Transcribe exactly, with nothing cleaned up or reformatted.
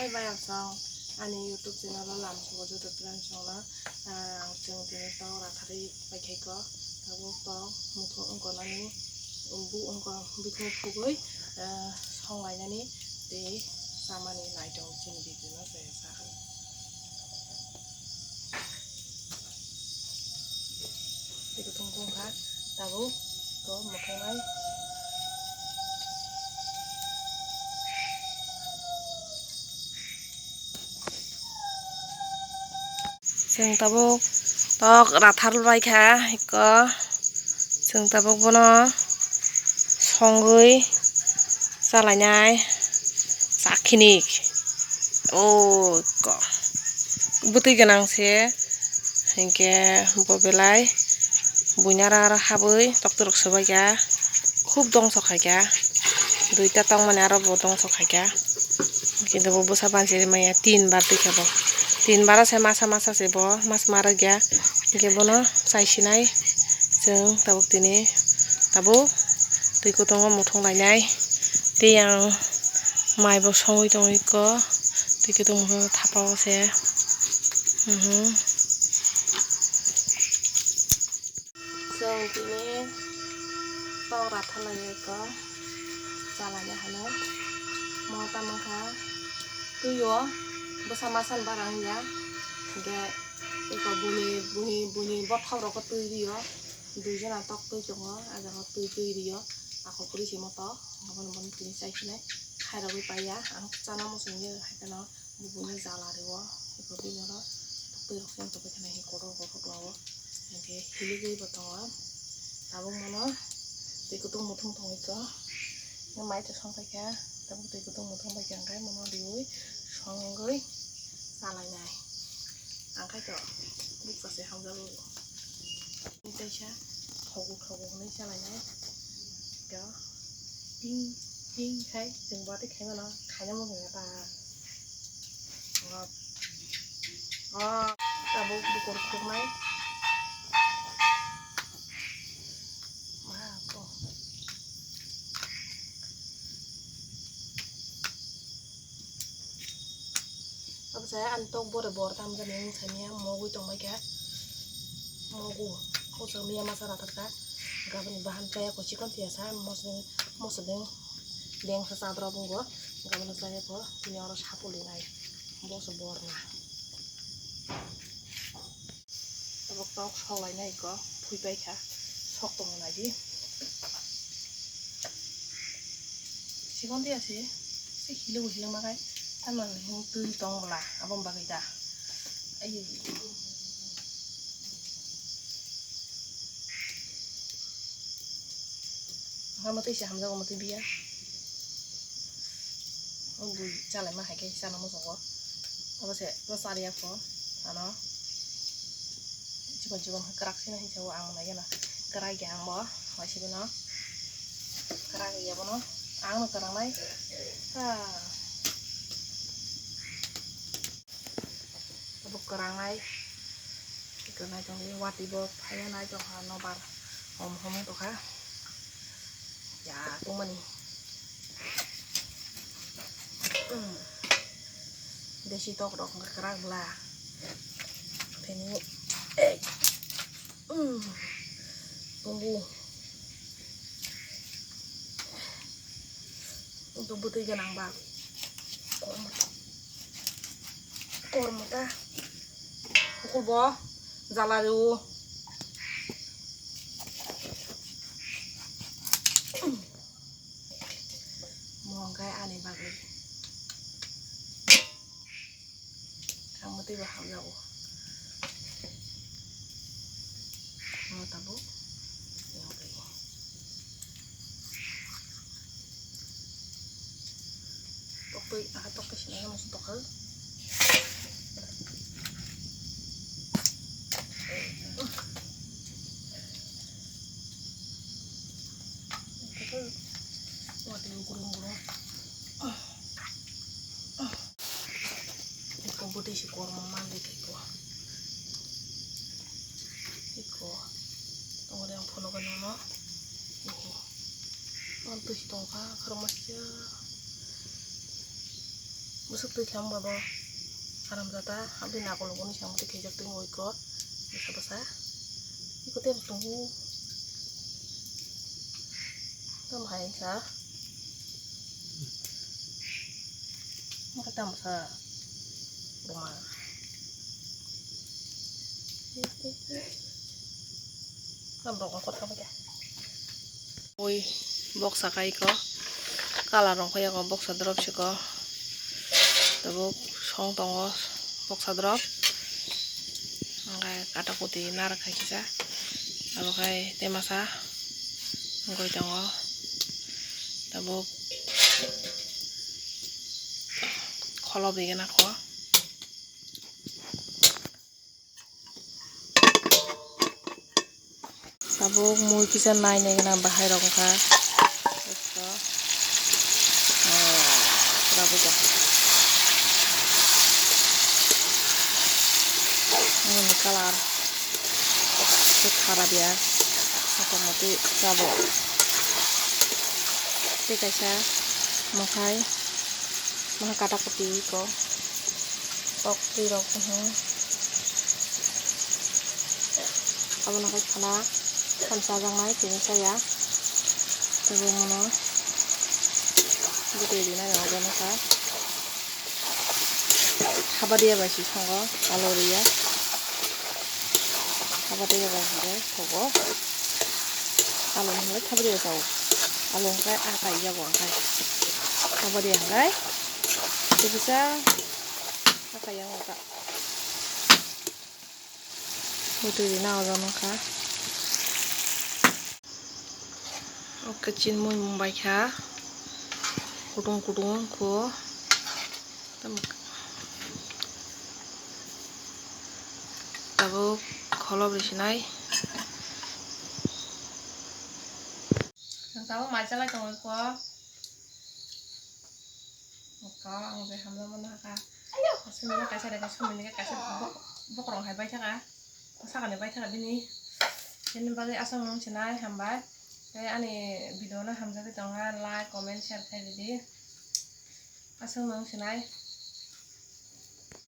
Bai ang song ani YouTube channel o lam sugo joto friends rok no, ah, ang chwng tini tok ratharwi paikhaiko, tabuk tok muthung wngkha nani, bu wngkha bikung khugwi, ah, song lainani tei chamani naitong chini video no chaya sa. Tei kutung kung kha tabuk to muthungnai. Chwng tabuk tok rathar bai kha ikko. Chwng tabuk bono songwi chalainai chakhinik. O ikko bwtwi gwnang se hinkhe bo belai buini aro aro habwi tokti rok swbaikha, khub dongso khaikha, duita tongmani aro bo dongso khaikha. Kintu bo bwsa banchi maya tin bar twi kha bo. Tin bar se masa masa se bo mas ma rwkya. Hinkhe bono chai sinai chwng tabuk tini tabuk twi kutungo muthung lainai. Tei ang mai bo songwi tongwi kho. Twi kutung muthung thapa o se. Mhm. Chwng tini tong rathalaio eko chalaina hwnwi. Mo tamo kha twi o bwsa masa ni bara wngya. Hinkhe eko buni, buni, buni bothop rokho twi rio. Duijona tok twi tongo, ah jaga twi twi rio. Ako kwrwi se moto, abono bono tini chai sinai. Khairogwi paiya, ang chana muchungya hai kheno. Bubuno jala rio, eko bini oro twi rok se tongwi khna hi kotor kotor lawo. Hinkhe hiligwi bo tongo. Tabuk mono twi kutung muthung tongwi kho. Mai to song paikha, tabuk twi kutung muthung paikha, hinkhe mono riui songwi chalainai. Ang khai to bukcha se hamjago. Tei kaisa thogo thogo hwnwi chalainai. Khe ting ting khai chwng bo tei khaimano khaina muchungya ta. O, o, tabuk bukur khuknai. Ba, bo. Abo se ani tok bore bor tam jani wng sani ya mogwi tong bai kha. Mogu. Koso miya masa rathar kha. Gabani bahan chaya ko chikon tiya sa mosni mosodeng deng sa sadra bungo. Gabani chaya ko tini oro sapuli nai. Boso bor na. Tabuk tok sok lainai kho, phui pai kha, sok tongo nai di. Sikon dia se, se hilo hilo ma kai, tamo hing twi tong bla, abo bagwi da. Ai. Hamo twi se hamjago, mo twi biya. O bui chalaima hai khe chana muchungo. Abo se, bo chariya kho, ano. Chikon chikon khe kwrak sino hinsa o ang nai gana. Kwrak ya ang bo, waisibino. Kwrak ya bono. Ang no kwrak nai. Ha. Abo kwrangnai, kwrangnai tongwi watwi bo phaiya nai tongkha nobar hom hom wng tongkha. Ya tongmani. Hmm. Desi tok rok wngkha kwrak bla. Pheni, eh. Hmm. Tongo. Tongo bwtwi gwnang ba. Kormo ta. Kormo ta. Hukul bo. Jala rw. Mo hwnkhe ani bagwi. Ang mwtwi bo hamjago. Ano tabuk. Tokwi, aha tokwi sinai musu tokha. Watwi gurung gurung. Iko bwtwi se kormo manlai kha iko. Iko tongori ang phunugo nono. Iko. Ang twi se tongkha khorokma sija. Busuk twi khe wngba bo haramjada, aboni nakolo boni samung twi khaijak twi wngwi kho bwsa bwsa. Iko tei bo tongo. Tamo hai wngkha. Wngkha tamo sa buma. Tamo rok wngkha tamo khe. Ui, boksa kai ko. Kalar rong kaya ko, boksa drop si ko. Tabuk song tongo, boksa drop. Hingke kata kuti narak hai kisa. Abo kai temasa. Wngoi tongo. Tabuk kholo begena ko. Tabuk mui kisa nai nai gana bahai rok wngkha. Ekto. Oh, pura buja. Mui ni colour. Khe kharap ya. Motamoti chabo. Tei kaisa mokhai. Maha kata kuti ko. Tok twi rok, mhm. Abono khe khana, khana chajaknai tini saya. Tei bo mono bwtwi rinai rok bono kha. Habadiya bai si songo, alo riya. Habadiya bai hwnkhe thogo. Alo hwnlai habadiya chao. Alo hwnkhe ah kaiya bo hwnkhe. Habadiya hwnkhe. Tei kisa ah kaiya wngkha. Bwtwi rina oro wngkha. Oke, chinmui mung bai kha. Kutung kutung kho. Tabuk kholop risinai. Tabuk mai chalai tongo kho. Kho ang je hamjak mano hakha. Sumini kaisa de, sumini kaisa bok-, bokrok hai bai thaka. Sakani bai thaka bini. Bini bagwi aswk nung sinai hambai. Tei ani video no hamjagwi tongo, like, comment, share khai ridi. Aswk nung sinai.